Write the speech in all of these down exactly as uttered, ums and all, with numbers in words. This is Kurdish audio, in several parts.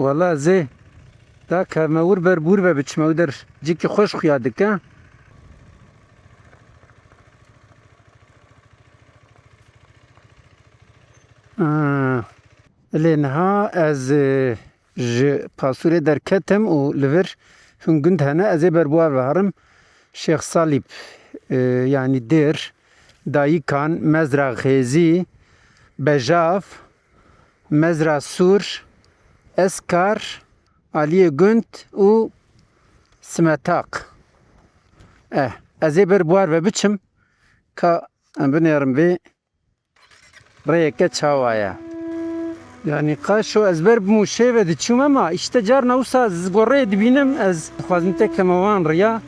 Wala ez ê da kevme wir ber bûr ve biçime û der cîkî xweş xuya dike. Ah, lê niha ez, e, ji pasûrê derketim û li vir hin gund hene, ez ê ber bi wan ve herim. Şêx Salîb, e, yanî Dêr, Dayikan, Mezra Xêzî, Bejav, Mezra Sûr, Eskar, Aliyê Gund û Simetaq. Eh, ez ê ber bi wan ve biçim ka em binêrim vê rêyeke çawa ye. Yanî qaşo ez ber bi Mûşê ve diçûm, ema îşte carna wisa ez goreyê dibînim, ez dixwazim te keme wan riya.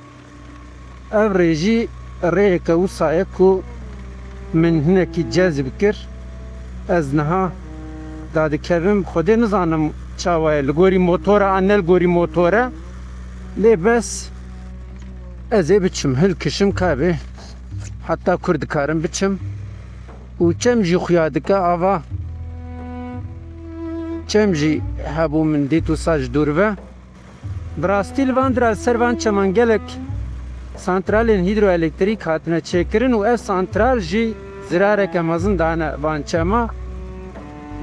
Ev rê jî rêyeke wisa ye ku min hinekî cezb kir. Ez niha dadikevim, Xwedê nizanim çawa ye, li gorî motor e an ne li gorî motor e. Lê bes ez ê biçim, hilkişim, ka bê heta kur dikarim biçim. Û çem jî xuya dike ava. Çem jî hebû min dît wisa ji dûr ve. Bi rastî li van dira li ser van çeman gelek santralên hîdroelektrîk hatine çêkirin û ev santral jî zirareke mezin dane van çema.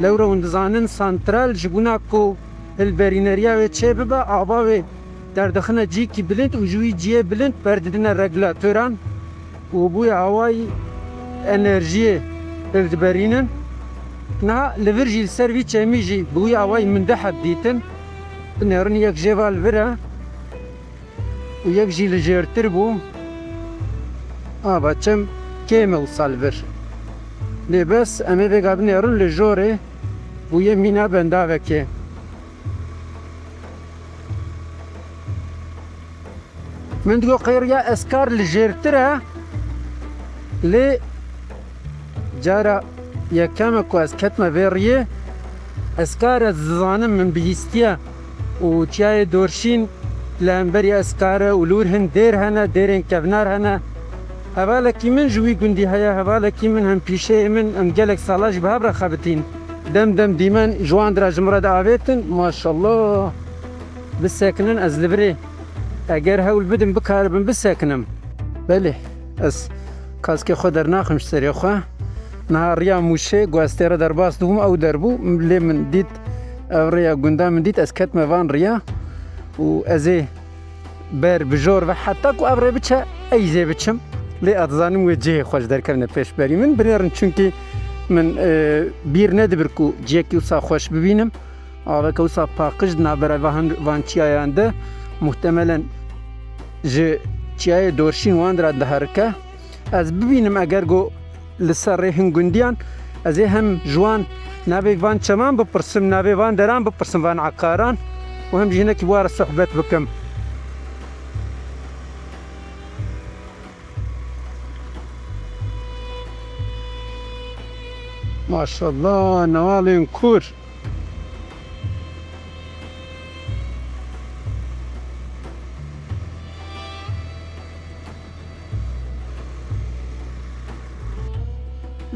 Lewre hûn dizanin santral ji bona ku hilberîneriya wê çêbibe, ava wê derdixine cîkî bilind û ji wî cihê bilind berdidine regulatoran û bi wî awayî enerjiyê hildiberînin. Niha li vir jî li ser vî çemî jî bi wî awayî min du heb dîtin. Binêrin yek jê va li vir e û yek jî li jêrtir bû. Ava çem kêm e wisa li vir. Lê bes em ê vêga binêrin li jorê bûye mîna bendavekê. Min digot qey riya Eskar li jêrtir e, lê cara yekem e ku ez ketime vê riyê. Eskar ez dizanim min bihîstiye û Çiyayê Dorşîn li hemberî Eskar e û li wir hin dêr hene, dêrên kevnar hene. Hevalekî min ji wî gundî heye, hevalekî min, hempîşeyê min, em gelek sala jî bi hev re xebitîn. Dem dem dîmen ji wan dira ji min re diavêtin. Maşallah. Bisekinin ez li virê. Eger hewl bidim bikaribim bisekinim. Belê, ez kaskê xwe dernaxim ji serê xwe. Niha riya Mûşê ku ez tê re derbas dibûm ew der bû. Lê min dît, ev rêya gunda min dît, ez ketime van riya. Û ez ê ber bi jor ve heta ku ev rê biçe, ez ê biçim. Lê ez dizanim wê cihê xwe ji derkevine pêşberî min. Binêrin çunkî min, e, bîr nedibir ku cihekî wisa xweş bibînim. Aveke wisa paqij di navbera van, van çiyayan de, muhtemelen ji çiyayê Dorşîn wan dira diherike. Ez bibînim eger ku li ser rê hin gundiyan, ez ê hem ji wan navê van çeman bipirsim, navê van deran bipirsim, van eqaran û hem jî hinekî bi wan re sohbet bikim. Maşallah, newalên kûr.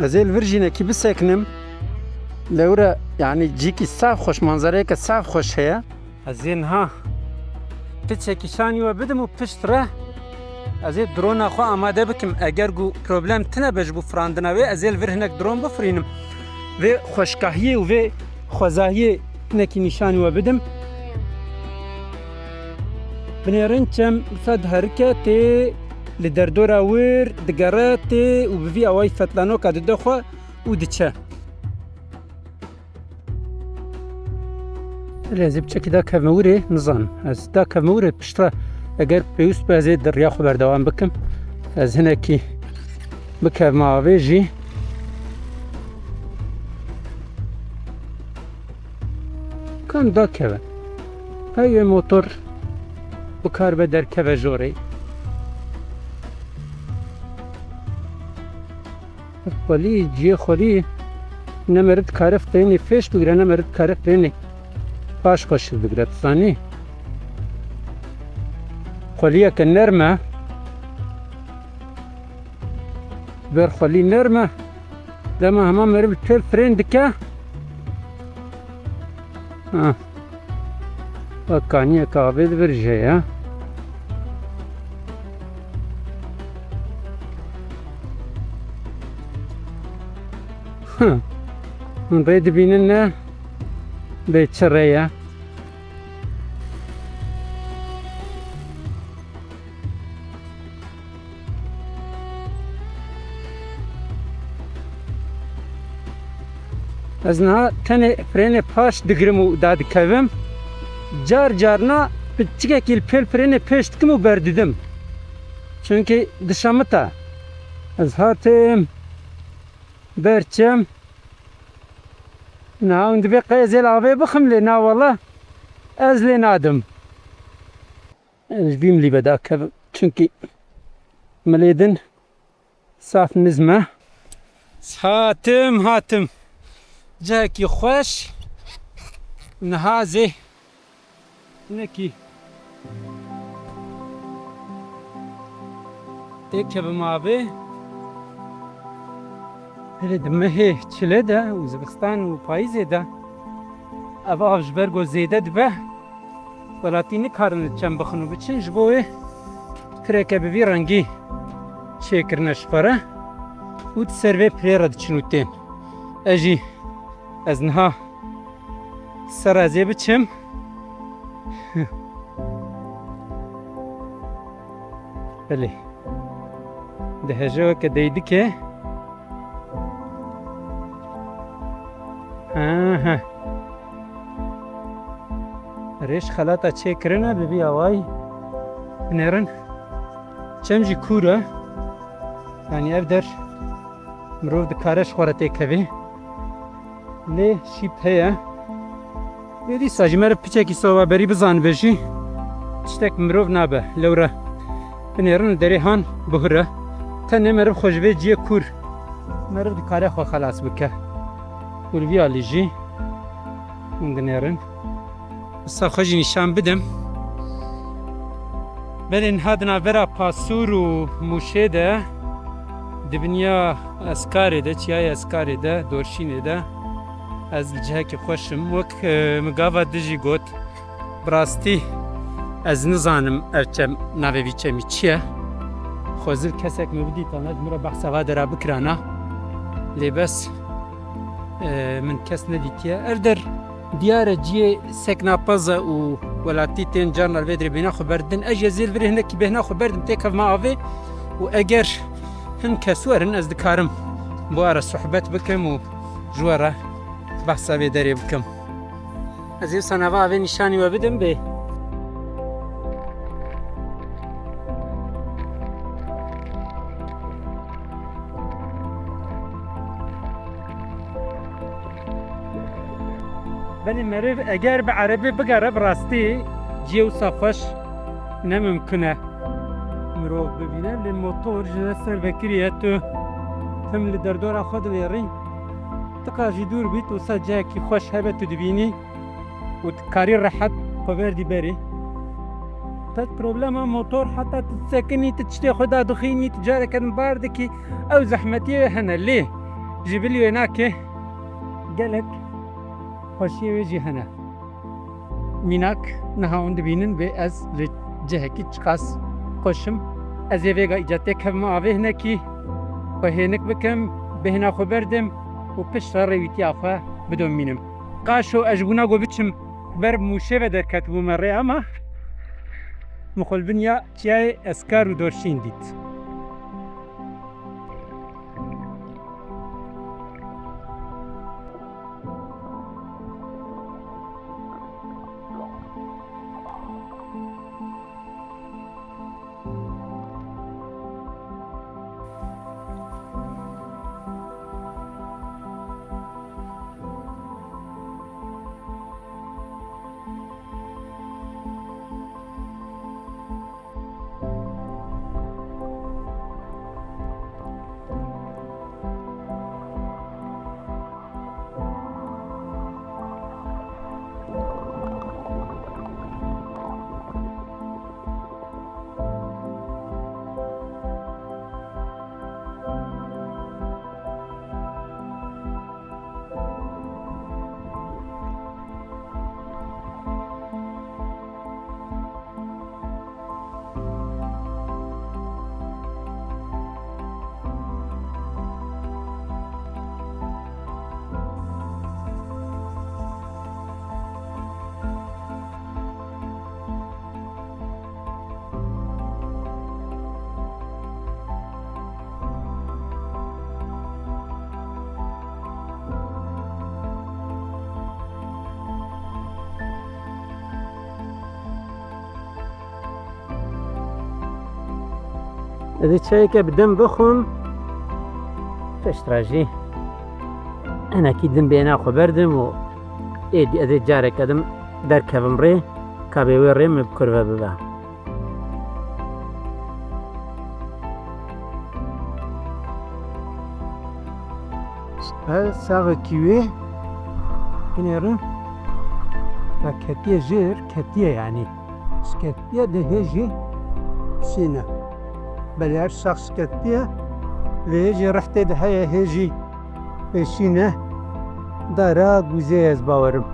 Ez ê li vir jînekî bisekinim. Lewre, yanî cîkî saf xweş, manzereyeke saf xweş heye. Ez ê niha piçekî şanî we bidim û pişt re ez ê drona xwe amade bikim. Eger ku problem tine be ji bo firandina wê, ez ê li vir hinek dron bifirînim. Vê xweşkahiyê û vê xwezahiyê hinekî nîşanî we bidim. Binêrin çem wisa diherike tê li derdora wir digere tê û bi vî awayî fetlanoka dide xwe û diçe. Lê ez ê piçekî dakevme wirê, nizanim. Ez dakevme wirê piştre, eger pêwîst be, ez ê di riya xwe berdewam bikim. Ez hinekî bikevme avê jî. Kan dakeve. Heye motor bikaribe derkeve jorê. Xwelî, cihê xwelî ne meriv dikare frênê pêş bigire, ne meriv dikare frênê paş xwe şil bigire, tu zanî? Xweliyeke nerm e. Ber xwelî nerm e. Dema hema meriv li têl frên dike. Ha. Wek kaniyek avê li vir jê ye. Him. Hûn rê dibînin ne? Bê çi rê ye? Ez niha tenê frênê paş digirim û dadikevim. Car carna piçikekî li pêl frênê pêş dikim û berdidim. Çunkî dişemita. Ez hatim. Berçim. Niha hûn dibê qey ez ê li avê bixim lê na wele ez lê nadim. Ez bîm lî vedakevim. Çunkî milê din saf nizm e. Hatim, hatim. Cihekî xweş. Niha zê nekî. Tê kevim avê. Hele di mehê çile de û zivistan û payîzê de ev av ji ber ku zêde dibe. Welatî nikarin li çem bixin û biçin, ji bo wê pireke bi vî rengî çêkirine ji xwe re û di ser vê pirê re diçin û tên. Ez jî, ez niha ser ez ê biçim. Belê. Diheje weke deydikê. Aha. Rêş xelata çêkirine bi vî awayî binêrin. Çem jî kûr e. Yanî ev der mirov dikare ji xwe re têkevê. Lê şîp heye. Lê dîsa jî meriv piçekî soba berî bizanibe jî tiştek mirov nabe. Lewre binêrin li derê han bihure. Tenê meriv xwe ji vê ciyê kûr meriv dikare xwe xelas bike. Û li vî alî jî hûn dinêrin. Wisa xwe jî nîşan bidim. Belê niha di navbera Pasûr û Mûşê de, di biniya Eskarê de, çiyayê Eskarê de, Dorşînê de, ez li cihekî xweş im. Wek, e, min gava din jî got, bi rastî ez nizanim ev çem, navê vî çemî çi ye. Xwezil kesek min bidîtana, ji min re behsa va dera bikirana. Lê bes, e, min kes nedîtiye. Ev der diyar e ciyê sekna pez e û welatî tên carna li vê derê bêhna xwe berdin. Ez jî ez ê li virê hinekî bêhna xwe berdim têkevime avê û eger hin kes werin ez dikarim bi we re sohbet bikim û ji we re behsa vê derê bikim. Ez ê wisa nava avê nîşanî we bidim bê. Belê meriv eger bi erebê bigere bi rastî cihê wisa xweş ne mimkun e mirov bibîne. Lê motor ji ser vekirî ye, tu tim li derdora xwe dinêrî. Ti qas jî dûr bît, wisa cihekî xweş hebe tu dibînî û tu karî rehet xwe berdî berî. Pet problema motor heta tu disekinî, tu tiştê xwe dadixînî, tu careke din bar dikî, ew zehmetiyê wê hene. Lê ji bilî wê nake gelek xweşiyê wê jî hene. Mînak, niha hûn dibînin bê ez li cihekî çiqas xweş im. Ez ê vêga îca têkevime avê hinekî, xwe hênik bikim, bêhna xwe berdim û piştre rêwîtiya xwe bidomînim. Qaşo ez ji bona ku biçim ber Mûşê ve derketibûme rê, ama min xwe li bin ya çiyayê Eskar û Dorşîn dît. Ez ê çayeke bi dim bixwim. Piştre jî hinekî dim bêhna xwe berdim û êdî ez ê careke din derkevim rê, ka bê wê rê min bi kurve bibe. Her saxekî wê binêrin, ya ketiye jêr, ketiye yanî. Şiketiye de hê jî şîne. Belê her sax şiketiye, lê hê jî rehtê de heye, hê jî pêşîne. Dara guzê ez bawerim.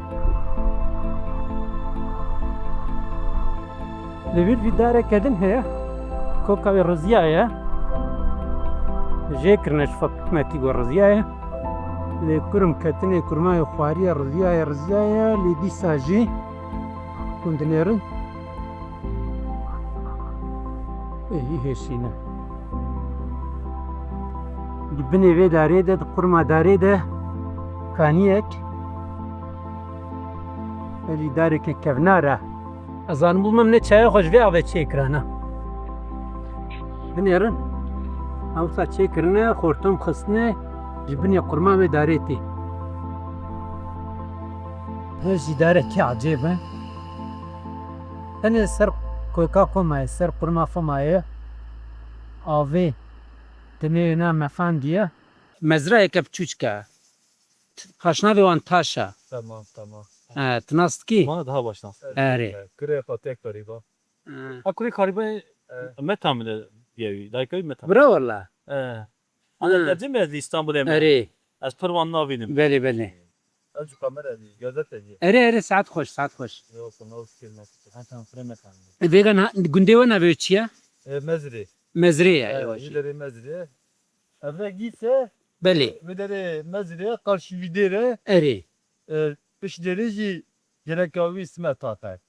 Li vir vî dareke din heye. Koka wê riziyaye. Jê kirine ji feqîmetî ku riziyaye. Lê kurim ketinê kurmayê xwariye riziyaye, riziyaye. Lê dîsa jî hûn dinêrin. Ê, hî hêşîne. Di binê vê darê de, di qurma darê de kaniyek, belî darekê kevnar e. Ez zanibûm em ne çaya xwe ji vê avê çêkirana. Binêrin. Ewsa çêkirine, xortum xistine, ji binê qurma vê darê tê. Hê jî darekî ecêb e. Tenê ser koka xwe maye, ser qurma xwe maye. Avê dinê na mefandiye. Mezrayeke biçûçik e. T-, paşnavê wan taş e. Tamam, tamam. E, tu nas dikî? Wana daha baş nas. Erê. Kurê xwe tê karîba. E. Ha, kurê karîba. E. Meta min e, diyewî. Dayka wî Meta. Bira wala. E. Ana, ha, derdê me li Îstanbulê me. Erê. Ez pir wan navînim. Belê, belê. Ez ji kamera dî, gazete dî. Erê, erê, saet xweş, saet xweş. Yok, nav fikir me. Ha, tamam, firê me tamam. E, vêga na-, gundê we navê çi ye? E, Mezrê. Mezrê ye, e, wî derê Mezrê. Ev re gîse. Belê. Wî derê Mezrê, karşî vî dêre. Erê. E, pişt dêrê jî gereka wî Simetax e.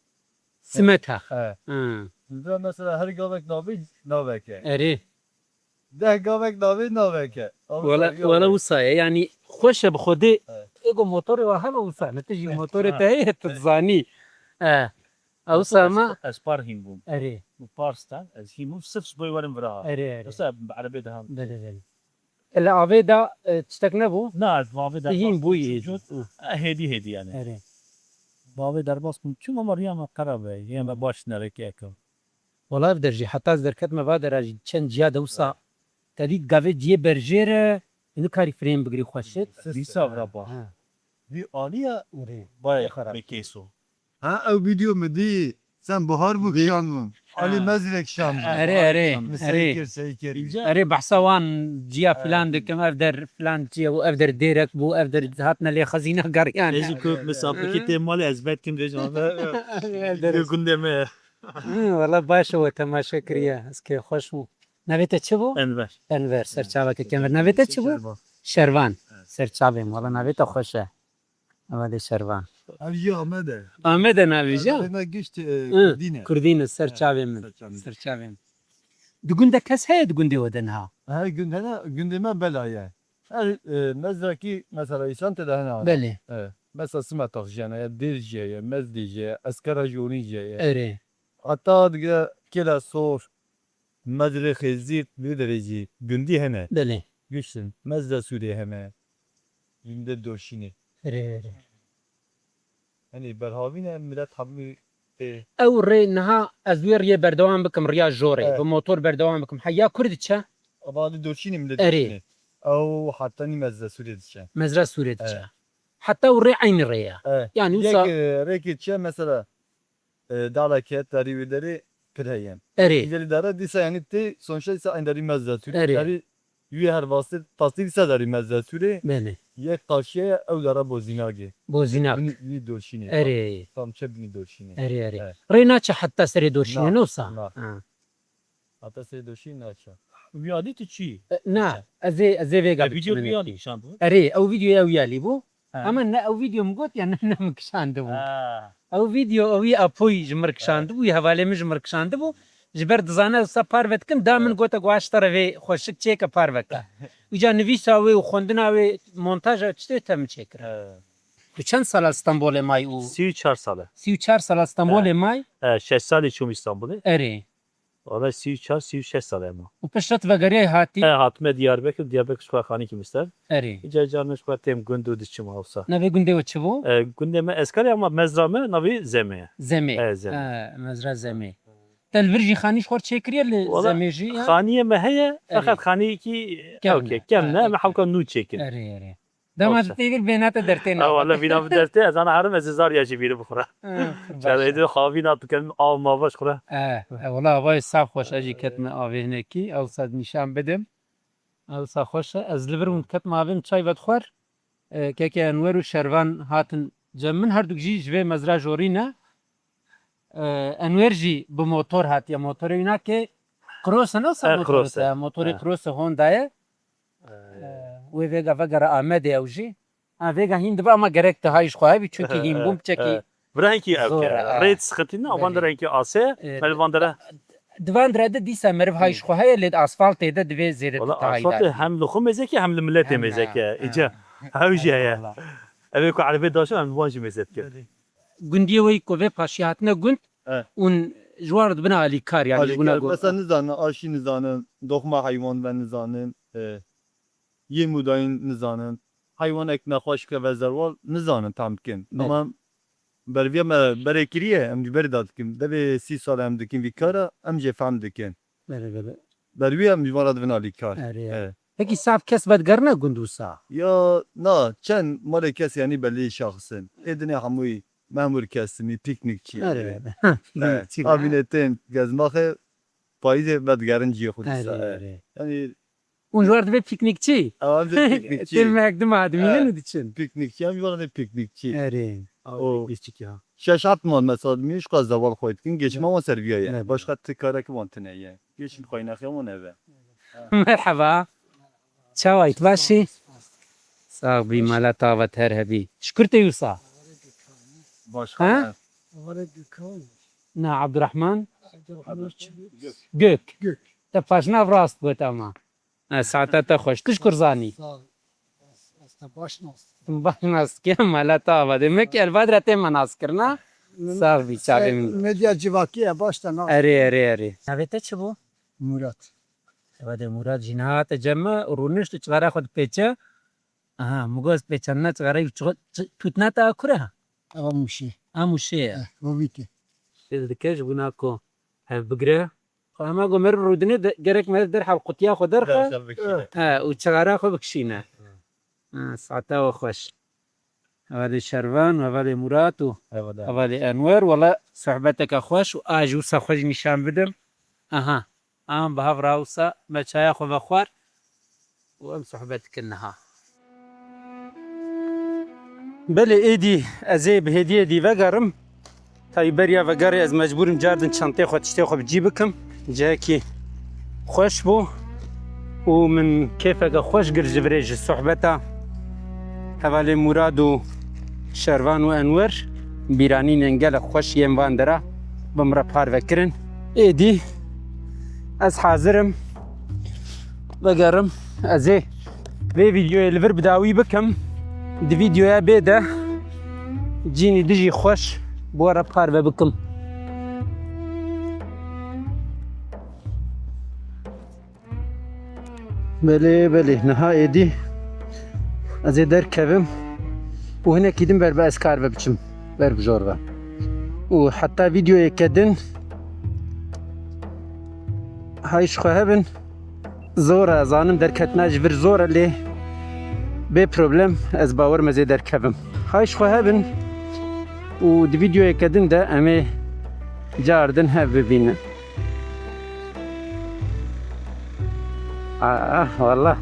Simetax. He. Hı. Ve mesela her gavek navê navek e. Erê. Deh gavek navê navek e. Wala, wala wisa ye. Yanî xweş e bi Xwedê. Evet. Ego motorê wa hema wisa ne. Tu jî motorê te heye, tu dizanî. E. Ewsa ma ez par hîn bûm. Erê. Min par stand, ez hîn bûm, sif ji bo werim vira ha. Erê, erê. Ewsa bi erebê de ham. Belê, belê. E, li avê de, e, tiştek nebû? Na, ez avê de hîn bûyî. Hı. E, hêdî, hêdî yani. Erê. Bavê derbas bûm. Çûm ama riya me qera be. Yê me baş nerekê ekim. Wala ev der jî, heta ez derketime va dera jî çend ciya de wisa. Evet. Te dî gavê ciyê berjêr e, nikarî frên bigirî xweşik. Dîsa vira ba. Ha. Vî alî ya. Erê. Bayê xerab. Bê kêso. Ha, ew vîdeo min dî, sen buhar bû kişandin. Ha. Alî Mezrê kişandin. Erê, erê, erê. Sey kir, sey kir. Erê, behsa wan ciya filan dikim, ev der filan ciya bû, ev der dêrek bû, ev der hatine lê xezîna geriyan. Ez ku misafirkî tê malê ez vet kim dêjin. Ev der gundê me. Hı, wala baş e we temaşe kiriye. Ez kê xweş bû. Navê te çi bû? Enver. Enver, serçaveke kemir. Navê te çi bû? Şervan. Şervan. Evet. Serçavê min. Wala navê te xweş e. Ev de Şervan. Ev jî Amed e. Amed e navê jî? Navê me gişt, e, Hı, Kurdîn e. Kurdîn e, serçavê min. Serçavê min. Serçavê min. Di gund de kes heye di gundê we de niha? Her gund hene, gundê me bela ye. Her, e, mezrakî mesela îsan tê de hene. Belê. E, mesela Simetax jî hene, Dêr jî ye, Mezdê jî ye, Eskera Jonî jî ye. Erê. Heta dige Kêla Sor, Mezrê Xêzîr, vê derê jî gundî hene. Belê. Giştin, Mezra Sûrê hene. Gundê Doşînê. Erê, erê. Hani berhavîne millet hemû tê. Ew rê niha ez wê riyê berdewam bikim, riya jorê. Evet. Bi motor berdewam bikim. Heya kur diçe? Ama li Doşînê millet Erê. Diçine. Ew heta nî Mezra Sûrê diçe. Mezra Sûrê diçe. Evet. Heta ew rê eynî rê ye. Evet. Yani wisa Yek, e, rêkê diçe mesela e, daleke tarî wê derê pir heye. Erê. Îderî dara dîsa yani tê sonuçta dîsa enderî Mezra Sûrê. Erê. Tarî wî her vastê tasdî dîsa darî Mezra Sûrê. Belê. Yek karşiye ew dara Bozînagê. Bozînak. Binî, binî Doşînê. Erê. Tam çe binî Doşînê. Erê, erê. Evet. Rê naçe heta serê Doşînê, na, nosa? Na. Ha. Hata sê doşî naçe. Wî alî tu çi? E, na, ez ê, ez ê vêga E, vîdeo biçînim wî alî yekî. Kişandibû? Erê, ew vîdeoya wî alî bû. Ha. Ama ne ew vîdeo min got ya ne, ne min kişandibû. Ha. Ew vîdeo, ew wî apoyî ji mir kişandibû, wî hevalê min ji mir kişandibû. Ji ber dizane wisa parve dikim, da min Ha. gote ku aştare vê xweşik çêke parve ke. Îca nivîsa wê û xwendina wê, montaja tiştê te min çêkir. Ha. Tu çend sala Stenbolê may û? Sî û çar sal e. Sî û çar sala Stenbolê Ha. may? E, şeş salî çûm Stenbolê. Erê. Valla sî û çar, sî û şeş sal e ma. Û pişt vegeriyayî hatî? E, hatime Diyarbekir, Diyarbekir ji xwe xanîkî min ser. Erê. Îca car min ji xwe têm gund û diçim wisa. Navê gundê we çi bû? E, gundê me Eskar e ama mezra me navê Zemê ye. Zemê. E, Zemê. E, mezra Zemê. Te li vir jî xanî ji xwe çêkiriye li Zemê jî ya? Xaniyê me heye, feqet xaniyekî ew ke kevn e, me hewka nû çêkin. Erê, erê. Dema tu tê vir bêhna te dertê ne. Wala vîna bi dertê, ez ana herim ez ê zar ya jî vîrî bixwura. Çare êdî xavîna tu kem av mava ji xwura. E, e, wala avayê sax xweş, ez jî ketime avê hinekî, ew sad nîşan bidim. Ew sa xweş e. Ez li vir hûn ketime avê min çay vedixwar. E, keke Enwer û Şervan hatin cem min, herduk jî ji vê mezra jorî ne. E, Enwer jî bi motor hatiye, motorê wî nake Cross e, ne sa motor e, motorê Cross e, Honda ye. Wê vêga vegere Amedê ew jî. Ha, vêga hîn dibe ama gerek tu hay ji xwe hebî, çunkî hîn bûn piçekî. Vira hinkî ew zor e, rêt sixitî ne, van dere hinkî ase, me li van dere. Di van dere de dîsa meriv hay ji xwe heye, lê di asfaltê de divê zêde. Wala asfaltê hem li xwe mêzeke hem li miletê mêzeke. Îca hew jî heye. Ev ê ku erebê daşin em li wan jî mêze dikin. Gundiyê wê ku vê paşî hatine gund, hûn ji wan re dibin alîkar, yanî ji guna got. Mesela nizanin, aşî nizanin, doxma heywan ve nizanin, e, yê mûdayîn nizanin. Heywanek nexweş ke ve zerwal nizanin tam bikin. Ama berviya me berê kiriye, em jî berê da dikin. Devê sî sal em dikin vî kara, em jê fehm dikin. Belê, belê. Berwî em ji van re dibin alîkar. Erê. Pekî sav kes vedigerine gund wisa? Ya, na, çend malê kes yanî belî şaxis in. Ê dinê hemûyî memûr kesimî, pîknîkçî. Erê, erê. Avînê tên gezmaxê payîzê vedigerin ciyê xwe dîsa. Erê, erê. Yanî Hûn ji war dibê pîknîkçî? Ew em dibê pîknîkçî. Têm mehek dima dimînin û diçin. Pîknîkçî, em ji wan dibê pîknîkçî. Erê. Û şeş heft mal mesela dimînin ji xwe zewal xwe dikin, geç me wan ser viyayê. Başqa ti karek wan tine ye. Geç xweynaxê wan eve. Merheba. Çawa yî, tu baş î? Sax bî, mala tavat her hebî. Ji kur tê wisa? Başqa ne. Na, Abdurrahman? Gök. Te paşnav rast got ama. Ha, saeta te xweş. Tu ji kur zanî? Sağ ol. Ez, ez te baş nas. Baş nas dikim, mala te ava. Demek ki elbadra te me nas kirina. Sax bî, çavê min. Medya civakî ye, baş te nas. Erê, erê, erê. Navê te çi bû? Murat. Eva de Murat jî niha hate cem me, rûnişt û çixara xwe dipêçe. Aha, min got pêçandina çixara û çixo-, çi-, tûtna te a kur e? Eva Mûşê. A Mûşê ye. Eh, Hovîtê. Tê dike ji bona ku hev bigire. Xwe hema ku meriv rûdinê de, gerek meriv derhev qutiya xwe derxe. Derhev bikişîne. He, û çixara xwe bikişîne. He. Ha, saeta we xweş. Hevalê Şervan, hevalê Murat û hevalê Enwer, wela sohbeteke xweş û a jî wisa xwe jî nîşan bidim. Aha, em bi hev re wisa me çaya xwe vexwar û em sohbet dikin niha. Belê êdî ez ê bi hêdiyê dî vegerim. Tayî beriya vegerê ez mecbûr im cardin çentê xwe, tiştê xwe bi cî bikim. Cihekî xweş bû û min kêfeke xweş girt ji virê ji sohbeta hevalê Murad û Şervan û Enwer. Bîranînên gelek xweş yên van dera bi min re parve kirin. Êdî ez hazir im vegerim. Ez ê vê vîdyoyê li vir bi dawî bikim. Di vîdyoya bê de cînî dijî xweş bi we re parve bikim. Belê, belê, niha êdî ez ê derkevim û hinekî din ber bi Eskar ve biçim, ber bi jor ve. Û heta vîdyoyeke din hay ji xwe hebin. Zor e, zanim derketina ji vir zor e, lê bê problem ez bawer me zê derkevim. Hay ji xwe hebin û di vîdyoyeke din de em ê car din hev bibînin. Ah, wallah.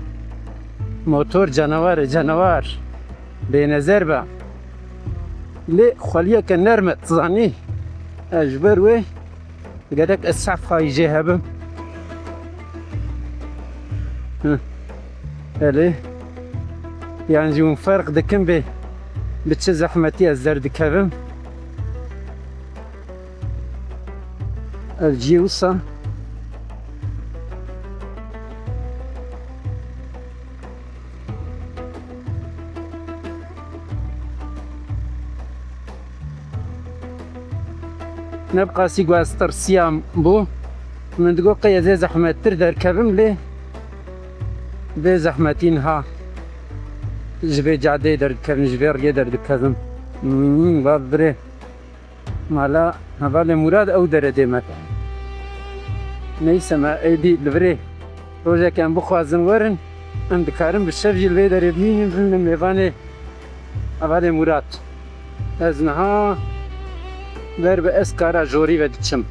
Motor canawer e, canawer. Bênezer be. Lê xweliyeke nerm e, tu zanî. Ez ji ber wê Gerek ez sehf xayî jê hebim. Hı. Belê. Yan jî hûn ferq dikin bê bi çi zehmetî ez derdikevim. Ez cî wisa. Ne bi qasî ku ez tirsiyam bû, Min digot qey ez ê zehmettir derkevim lê bê zehmetî niha ji vê cadeyê derdikevim, ji vê riyê derdikevim. Hmm, va birê. Mala hevalê Murad ew deredê me. Neyse me êdî li virê rojek em bixwazin werin, em dikarin bi şev jî li vê derê bimînin, bimînin mêvanê hevalê Murad. Ez niha ber bi Eskara Jorî ve diçim.